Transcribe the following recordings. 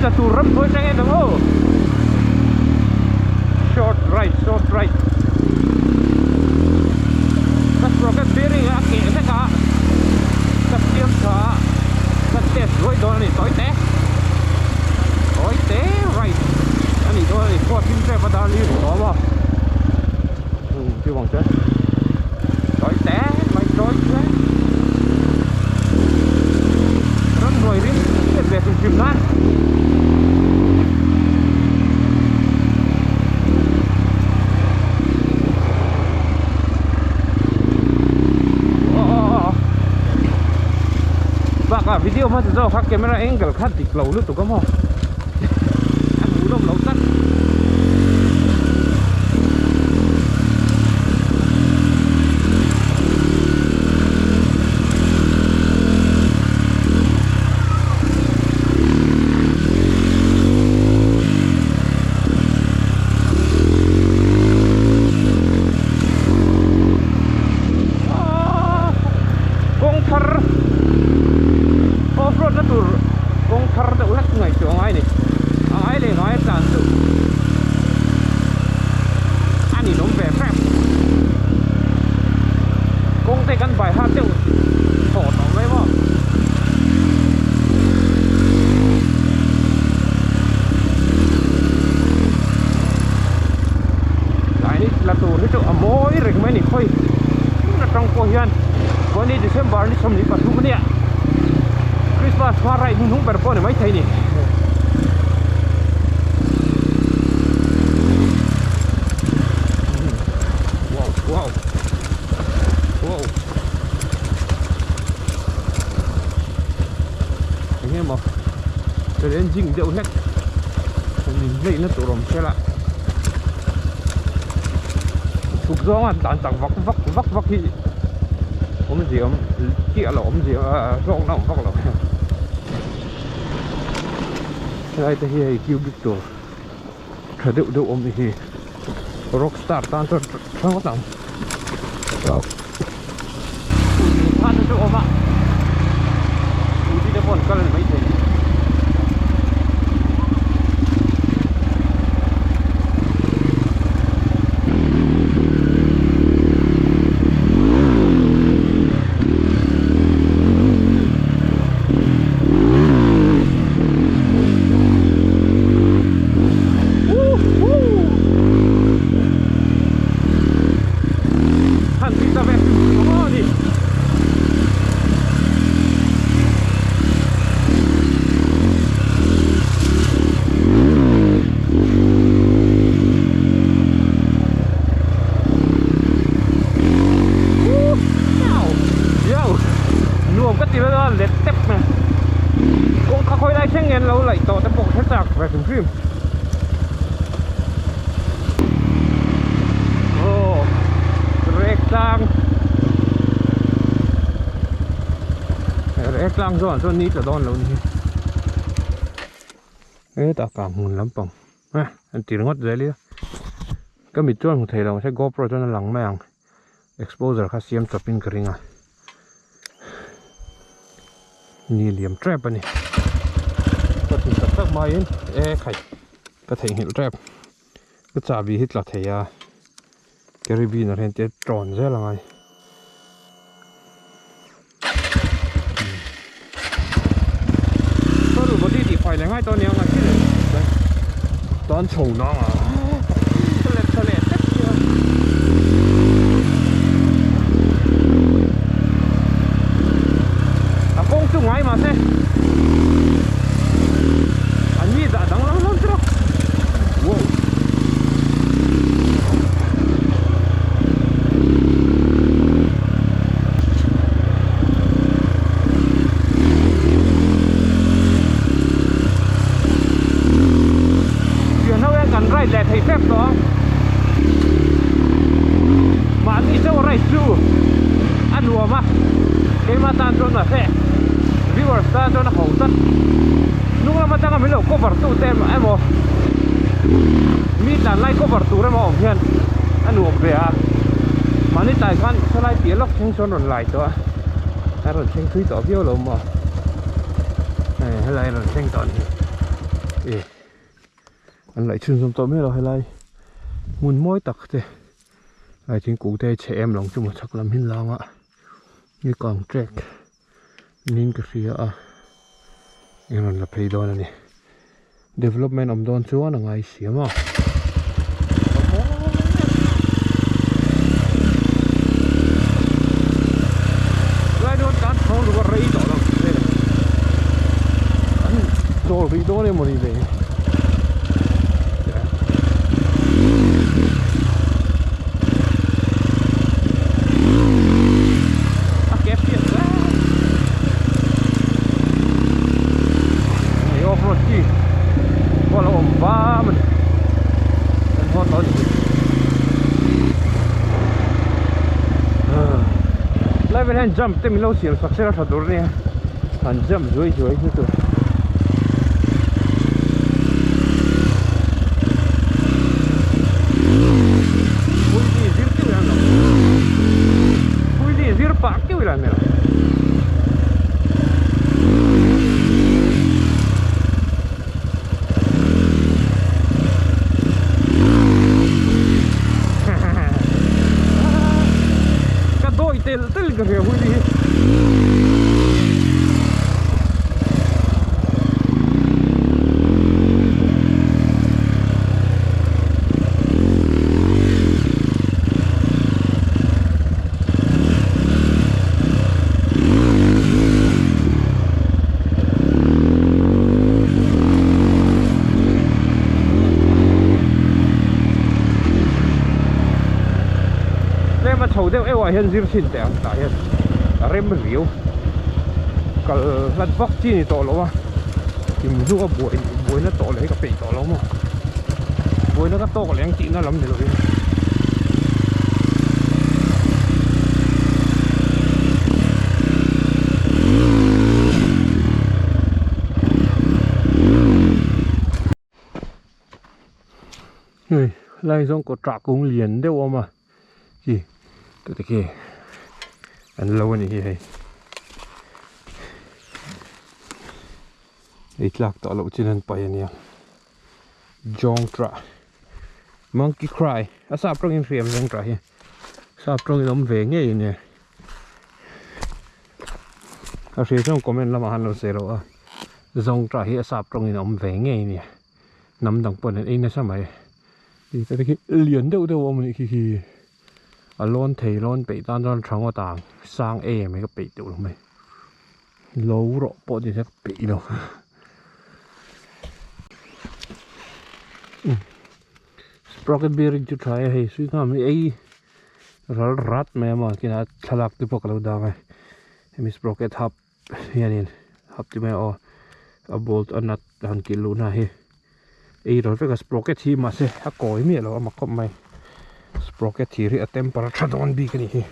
tla tur ramhnuai atang en ang aw short right short right ka sprocket bearing a keh vek a ka siam tha a ka test ruai dawn a ni tawi te tawi te right a nih dawn a ni khua thim tep a dar li ri tawh a maw umm chuvang chuan tawi te mai tawi te ramhnuai rim hriat ve hrim hrim nan. Bakah video hmasa zawk kha camera angle kha dik lo lutuk a maw a hmuh lawm lo tlat. Kawng thar off road na tur kawng thar deuh hlek ngaihtuah a ngai a ni a ngai leh ngai a tlan chu a ninawm ve hrep kawng te kan bai hat deuh thaw tawh mai maw. Tlai ni tla tur hi chu a mawi reng mai a ni khawi hmun atang pawh hian chuan December ni 23 ania Christmas hma ride hnuhnung ber pawh a ni maithei a ni. Wow wow wow enge maw challenging deuh hlek an in hleih na tur awm se la chhuk zawng a dan chak vak vak vak vak hi awmzia awm chiah lo awmzia hlawkna awm vak lo helai te hi hei cubic tur tha deuh deuh awm hi rockstar tan chuan tha ngawt ang chu awm a scooty te pawh an kal a ni maithei. Han ti ta ve hrim hrim ang aw ni. Nuam ka ti vel a let tep mai kawngka khawi lai thleng nge an lo laih tawh te pawh ka hre chak ve hrim hrim aw rek tlang rek tlang zawn chuan ni tla dawn lo ni hi hetah kang hmun lampang an ti ringawt zel ila ka mit chuan hmu thei lo mahse gopro chuan a lang mai ang. Exposure kha siam chawp in ka ring a ni liam tep a ni ka tih tak tak mai in e khai ka theihnghilh tep ka chahbi hi tla thei a caribbean ah hian te tawn zel angai. Body tih fai leh ngai tawh aniang a thil tan chho nang a tha leh tep sia a kawng chu ngai mahse an mi dah danglam hlawm chu wow. Pian ho hian kan ride leh thei tep tawh a mahni chauh ride chu a nuam a keimah tan chuan mahse viewers tan chuan a ho tlat hnung lam atanga min lo cover tu te emaw mi tlan lai cover tur emaw awm hian a nuam ve a mahni tlai khan helai piah lawk thleng chuan rawn lai tawh a a rawn thleng thui tawh viau lo maw hei helai a rawn thleng tawh a ni. E an laih chhunzawm tawh mai lo helai hmun mawi tak te lai thingkung te chhe em lo chu maw chhak lam hin lang a ni kang trek niin ka hria a eng rawn la phei dawn a ni development awm dawn chuan a ngai siam a. Lai dawn tan thawng lu a rei tawh lo an chawl rih dawn em mawni ve. A ke fiat hle. Hei off road chi pawh a lo awm vam a ni. Kan haw tawh a ni hi. Lai vel hian jump te min lo siam sak sela tha tur a nia. Han jump zuai zuai hi tur. Puili zir keuh ila no. Puili zir pah keuh ila ni lo. Ka dawi tel tel ka hria hui hi. Tlem a chho deuh eua hian zir chhin teh ang tah hian a rem riau kal hlat vak chi ni tawh lo a thim hnua buai buaina tawh leh hi ka peih tawh lo maw buaina ka tawk leh ang tihna lam ni lovin. Hei lai zawng kaw tah kung lian deuh a awm a khi tute khi an lo a ni hi hei ei tlak tawh loh chin an paih a nia jawng tah monkey cry a sap tawngin hriam zawng tah hi sap tawngin awm ve ngei a nia. A hria chuan comment lamah han lo sawi loh a zawng tah hi a sap tawngin a awm ve ngei a nia hnam dang pawhin an ei nasa mai tih te khi lian deuh deuh a awm a nih khi khi a lawn thei lawn peih tan chuan tha ngawt ang sang em mai ka peih teuh lo mai lo rawh pawh ti se ka peih lo sprocket bearing chu tha e hei sui ngham hi ei. Ral rat mai a maw kinah thlalak te pawh ka lo dang a hemi sprocket hub hianin hub ti mai aw a bolt a nut han kilh luh na hi ei ral vek a sprocket hi mahse a kawi miah lo a mak khawp mai sprocket thir hi a temper a tha dawn bik a nih hi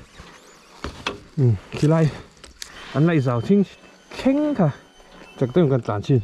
umm khilai an laihzau thleng thleng kha. Chak deuhin kan tlan chin.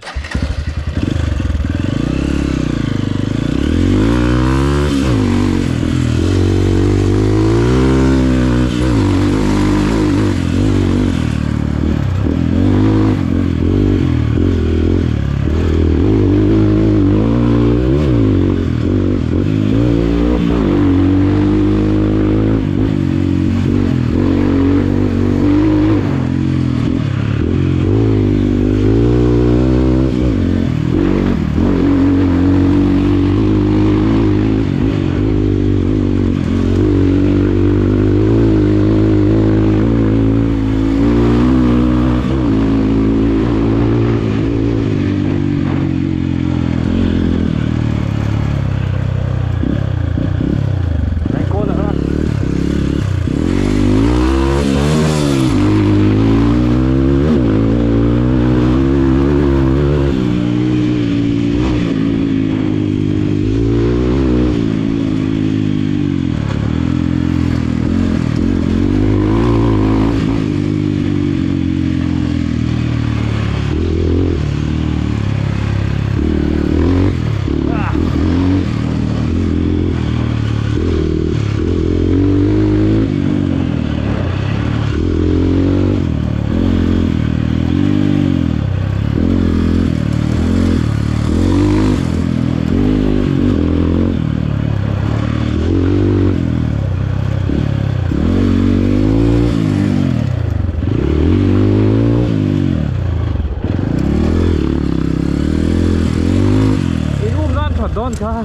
dawn kha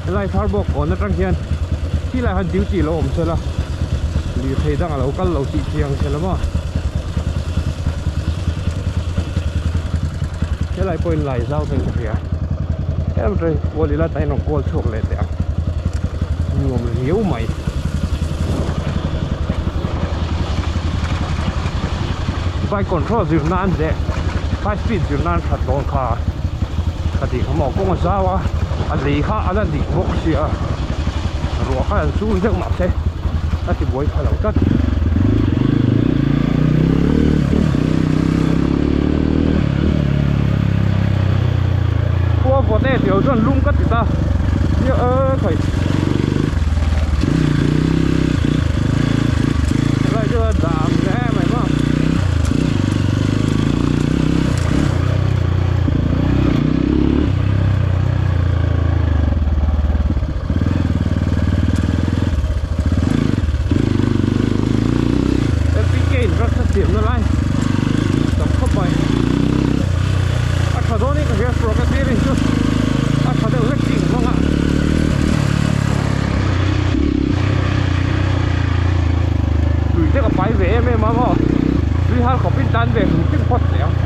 helai Tharbawk kawn atang hian khilai han duty lo awm sela lirthei dang a lo kal lo tih chiang sela maw helai pawhin lai zau chuan ka hria em chu kawl ila tain rawn kawl chhuak leh teh ang nuam riau mai. Bike control zir nan leh high speed zir nan that dawn kha ka tih kha maw kawng a zau a a lei kha a la dik bawk sia ruah kha an sur deuh mahse a ti buai pha lo tlat. Khua vawt e tih ho chuan lum ka ti ta nia e khai. Helai chu a dam hle mai maw. LPK in rasta siam na lai tam khawp mai a tha dawn in ka hria sprocket bearing chu a tha deuh hlek tih hmang a. Tui te ka pai ve em em a maw tui hal khawp in tan ve hrim hrim phawt teh ang.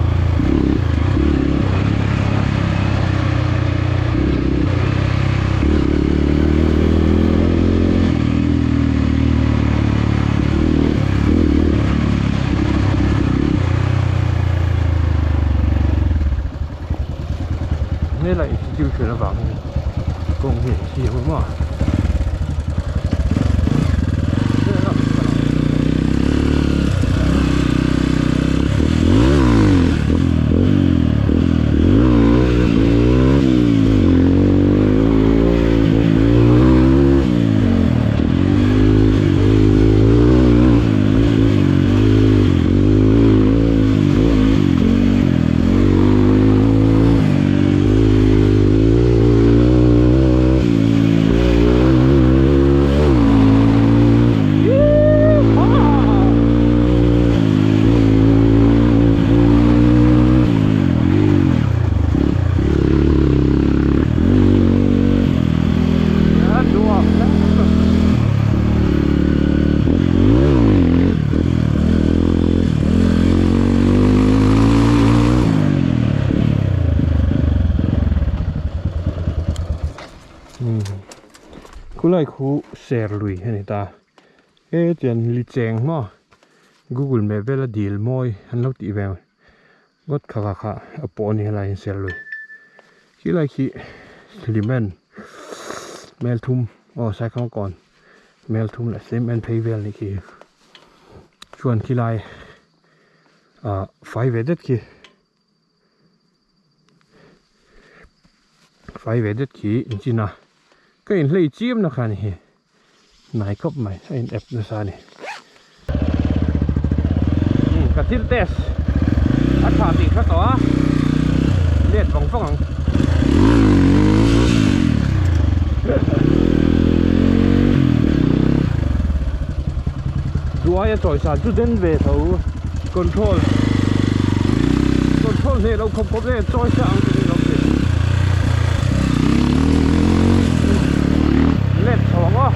Hmela institution avangin kawng hi an siam a maw. Khulai khu ser lui a ni ta hetiang li cheng maw google map vela dil mawi an lo tih ve ngawt kha kha kha a pawh a ni helai hian ser lui khilai khi cement melthum aw saikhawng kawn melthum leh cement phei vel a nih khi chuan khilai ah fai ve det khi. Fai ve det khi in a ka inhlei chiam na kha a ni hi hnai khawp mai a in ep nasa a ni ka thil test a tha tih hre tawh a let vang vang ang. Duai a chawi san chu den ve tho control control hneh lo khawp khawp e chawi sa ang chu ni lo thin let chho ang aw.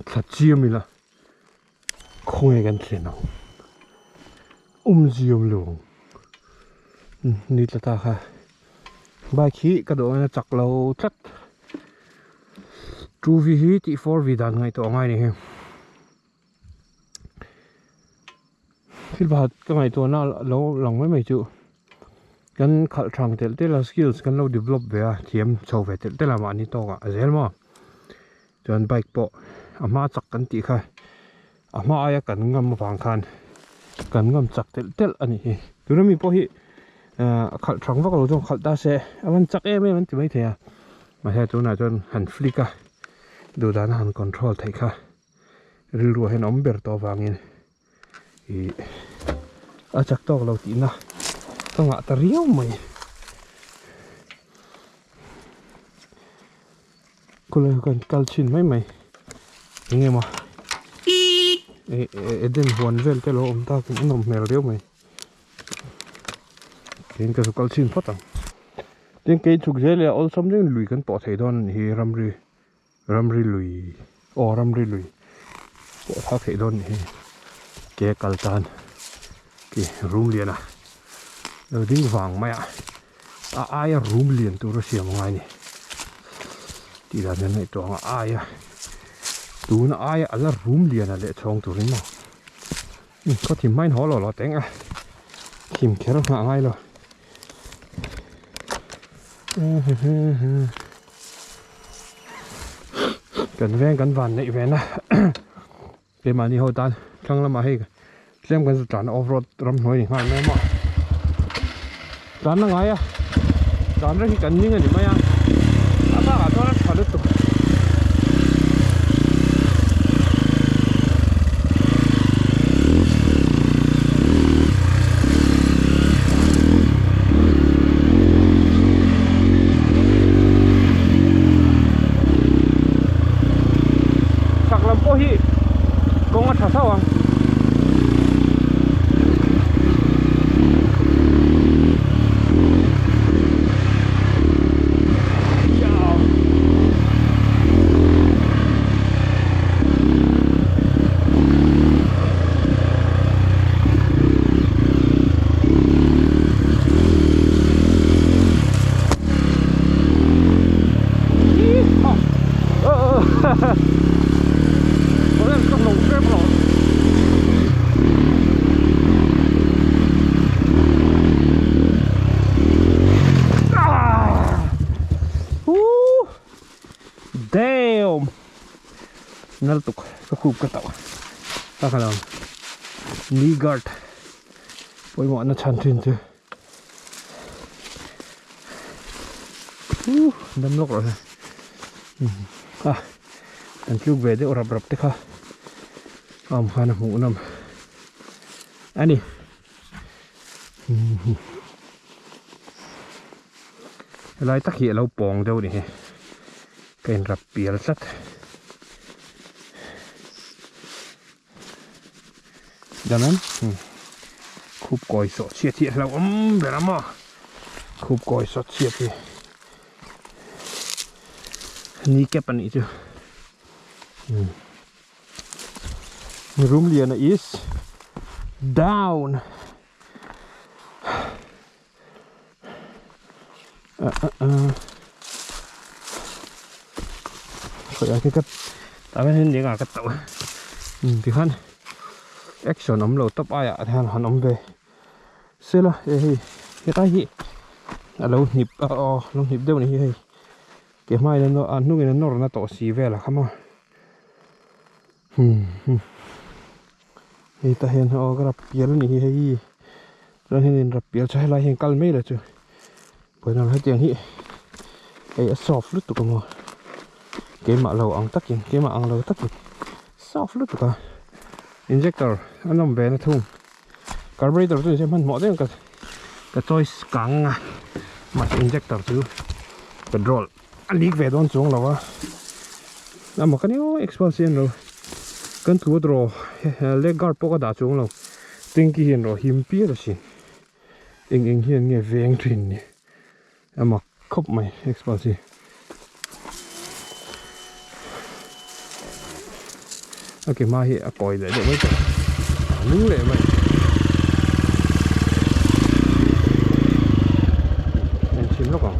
Tlan thla chiam ila khawnge kan thlen ang awmzia awm lo ang ni tla ta kha bike hi ka duh angin a chak lo tlat 2v hi tih 4v dan ngaihtuah a ngai ni hi thil pakhat ka ngaihtuahna lo lang mai mai chu kan khalh thang telh telh a skills kan lo develop ve a thiam chho ve telh telh a mahni tawkah a zel maw. Chuan bike pawh a hma chak kan tih kha a hma aia kan ngam avang khan kan ngam chak telh telh a nih hi. Tuna mi pawh hi ahh a khalh thang vak lo chuan khalh ta se a van chak em em an ti maithei a mahse tunah chuan han flick a duh dana han control theih kha rilruah hian a awm ber tawh avangin ih a chak tawk lo tihna ka ngah ta riau mai. Khawlai kan kal chhin mai mai eng emaw Eden huan vel te lo awm tak in a nawm hmel riau mai tin ka zu kal chhin phawt ang tin kei chhuk zel leh a awlsam deuhin lui kan pawh thei dawn a nih hi ramri ramri lui aw ramri lui pawh thlak theih dawn a nih hi ke kal tan khi room lian a lo ding vang mai a. A aia rum lian tur a siam angai a ni tih dan hian ngaihtuah ang a aia tuna aia a la rum lian a leh chhawng turin maw khaw thim hmain haw lo lo teng a thim kher nghah ngai lo kan veng kan van neih ve na Keimahni ho tan thlang lamah hei tlem kan zu tlan a off road ramhnuai ni nghal mai a maw tlan a ngai a tlan reng hi kan ning a ni mai a a bakah chuan a tha lutuk. Chak lam pawh hi kawng a tha sauh ang. Damn! Nal tuk ka khup ka tauh ta ka lo knee guard pawimawh na chhan thin chu uh dam lawk rawh se a kan tluk ve deuh rap rap te kha a awm khan a hmuh nawm a ni helai tak hi a lo pawng deuh a ni hi ka inrap pial tlat. Danan khup kawi sawh chhiat hi a hlauhawm ber a maw khup kawi sawh chhiat hi ni cap a nih chu Rumliana is down. Khawiah khi ka tah hian eng ah ka tauh a tikhan action awm lo tawp aiah hian han awm ve sela e hei hetlai hi a lo hnip a aw a lo hnip deuh a ni hi hei ke hmain a hnungin a nawr na tawh si vel a kha maw. Hei tah hian aw ka rap pial a nih hi hei chuan hian in rap pial chu helai hian kal mai la chu pawina hetiang hi hei a soft lutuk a maw keimah lo ang takin keimah ang lo takin soft lutuk a injector a nawm ve na thung carburetor chu nise hmanhmawh deuhin ka ka choice kang a mahse injector chu petrol. A leak ve dawn chuang lo a amah ka ni aw expo si an lo kan thu a draw leg guard pawh ka dah chuang lo tanky hian rawh him pial asin eng eng hian nge veng thin ni a mak khawp mai expo si. A ke hma hi a kawi leh deuh mai tawh a nung leh mai. En chhin lawk ang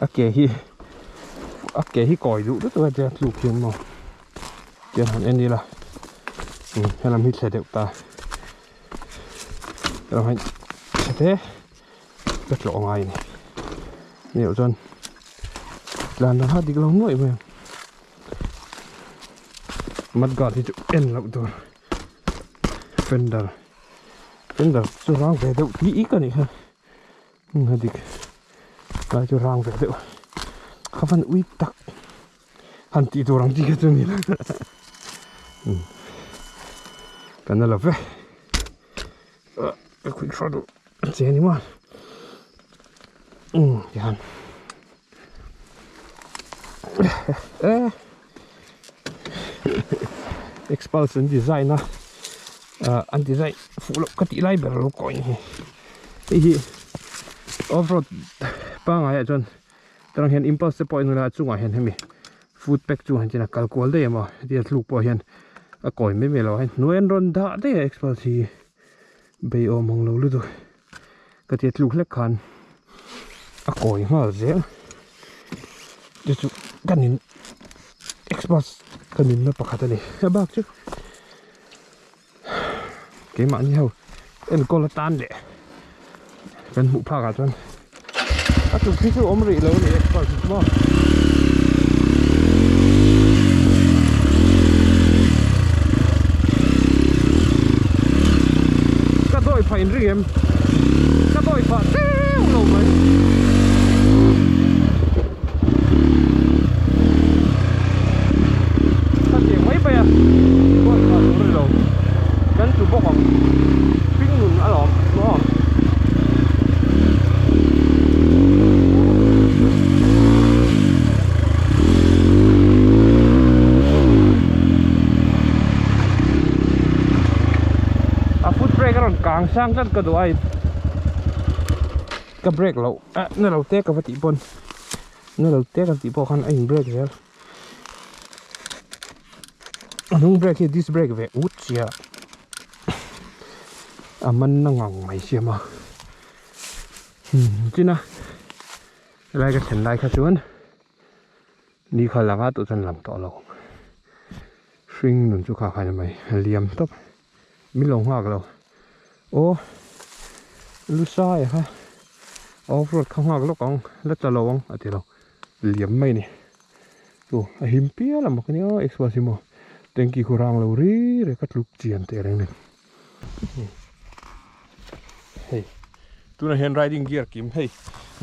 a ke hi a ke hi kawi duh lutuk a tia tluk hian maw tian han en ila helam hi thle deuh ta helam hi thle te ka tlawh ngai a ni ni loh chuan tlan dan kha dik lo nuaih mai ang. Mud guard hi chu en loh tur fender fender chu rang ve deuh tih ik a nih kha a dik lai chu rang ve deuh ka van ui tak han tih tur ang chi kha chu a ni lo kan la lo ve ka khawih hraw duh che a ni maw tihian. Xpulse an design a ah an design fuh loh ka tih lai ber lo coin hi hei hi off road pangai ah chuan tarang hian impulse te pawh a inawlh a a chungah hian hemi foot pack chungah hian chuan a kal kual daih a maw hetia tluk pawh hian a kawi mai mai lo a hnuai an rawn dah daih a xpulse hi beiawm ang lo lutuk. Ka tia tluk hlek khan a kawi nghal zel chu chu ka nin xbox ka nunna pakhat a ni a bak chu keimahni ho enkawl atan leh kan hmuh phak ah chuan a tluk hi chu awm rih lo a ni xbox hi chu maw. Ka dawi phah in ring em ka dawi phah teuh lo mai ka tiang mai mai a dawi phah tur a ni lo kan tlu bawk ang hring nun alawm maw. A foot brake a rawn kang sang tlat ka duh a ka brake loh eh na lo te ka va tih pawn na lo te ka tih pawh khan a in brake zel a hnung brake hi disc brake ve ut sia a man na ngang mai siam a tin a helai ka thlen lai kha chuan ni kha langa tawh chuan lang tawh lo hring nun chu kha khan mai a liam tawp min lo nghak lo aw lu sai kha off road kha nghak lawk ang la tla lo ang a ti lo liam mai a ni chu a him pial a mak a nia exhaust hi maw tanky khu rang lo ri rek a tluk chian teh reng a ni. Hei tunah hian riding gear kim hei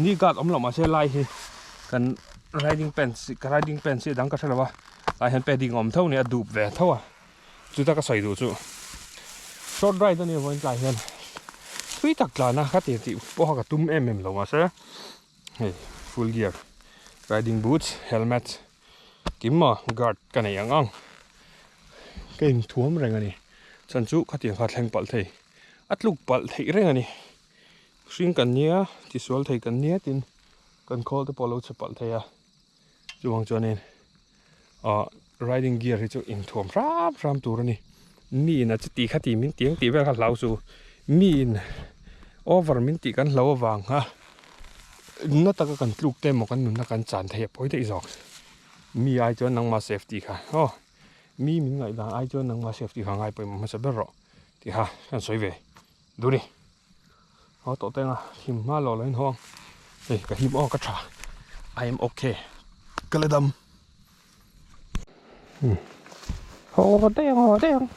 knee guard awm loh mahse lai hi kan riding pants ka riding pants hi a dang ka hre lo a tah hian padding a awm tho a ni a dup ve tho a chuta ka sawi duh chu short ride a nih avangin tlai hian thui tak tlan a ka ti tih pawh kha ka tum em em lo mahse hei full gear riding boots helmet kim maw guard ka nei ang ang ka inthuam reng a ni chuan chu khatiang kha thleng palh thei a tluk palh theih reng a ni hring kan nia tisual thei kan nia tin kan khawl te pawh a lo chhe palh thei a chuvang chuanin ah riding gear hi chu inthuam hram hram tur a ni mi in a chuti khati min ti ang tih vel kha hlau chu mi in over min tih kan hlau avang kha na taka kan tluk te emaw kan nunna kan chan thei a pawi daih zawk mi ai chuan nangma safety kha aw mi min ngaihdan ai chuan nangma safety kha ngai pawimawh hmasa ber rawh tih kha kan sawi ve duh a ni aw tawh teng a him hma lawh lo in haw ang hei ka him aw ka tha I am okay ka la dam. Haw daih ang haw daih ang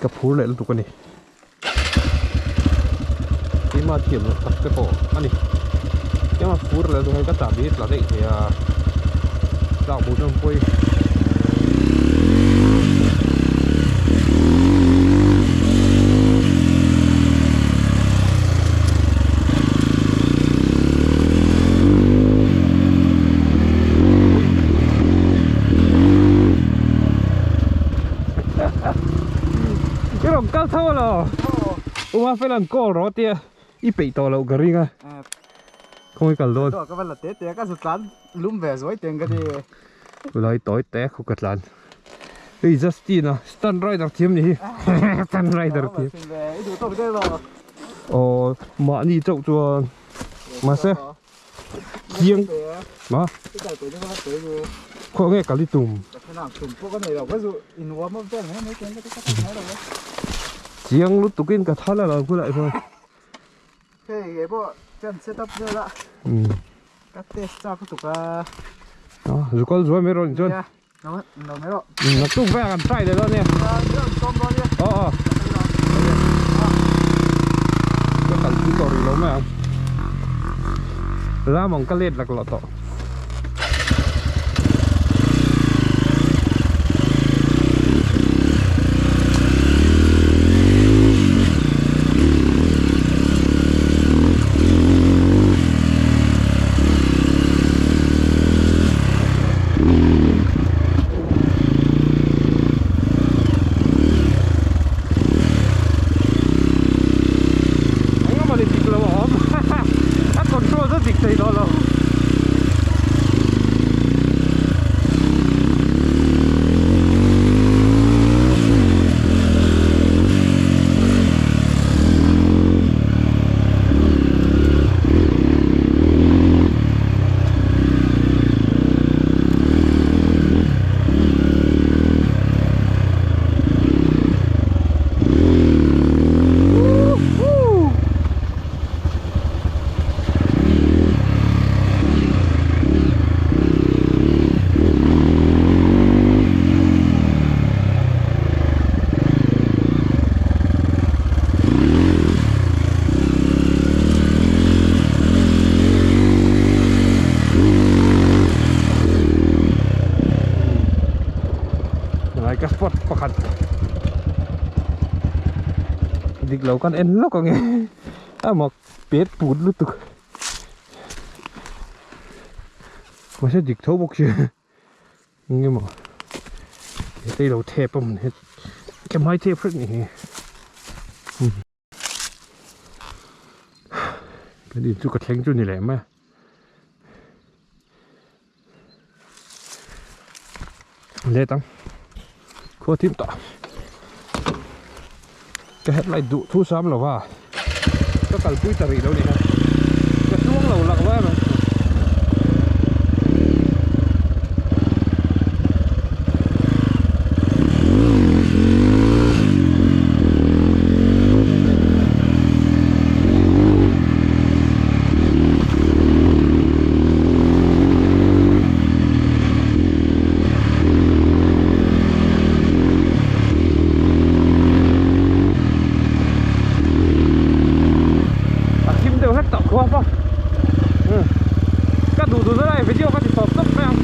ka phur leh lutuk a ni keimah thiam loh tak te pawh a ni keimah phur leh lutuk hei ka chahbi hi tla daih thei a tlak bo chuan pawi. I rawn kal tho alo Uma fel an call rawh tia i peih tawh loh ka ring a khawnge kal dawn ka va la te te a ka zu tlan lum ve zuai teng ka ti. Lai tawi te khu ka tlan. Hei Justin a stunt rider thiam ni hi. Stunt rider thiam. Aw mahni chauh chuan mahse chiang ma khaw nge kal i tum. Chiang lutukin ka thal a lo bulah chuan. Hei kei pawh kan set up vel a ka test chak lutuk a. Zu kal zuai mai rawh ni chuan. Lo mai rawh. Naktuk vel kan try leh dawn nia. Aw aw. Ka kal pui tawh rih lo mai ang. Ram ang ka let laklawh tawh. Engemaw ni dik lo a awm a control chu dik thei tawh lo. Lai ka spot pakhat dik lo kan en lawk ange a mak pet put lutuk mahse dik tho bawk si eng emaw he te lo thep a hmun hi ke hmai thep hret ni hi. Kan in chu ka thleng chu ni leh mai a. Let ang. Khua thim tawh. Ka headlight duh thu sam lo va. Ka kalpui ta rih lo ni kha. Ka chuang lo lak lo em ang. A thim deuh hlek tawh khuap a ka duh duh na lai video ka ti tawp tawp mai ang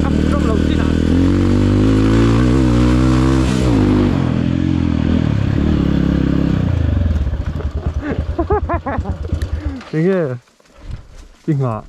a hmuhnawm loh chin ah. Enge i nghah.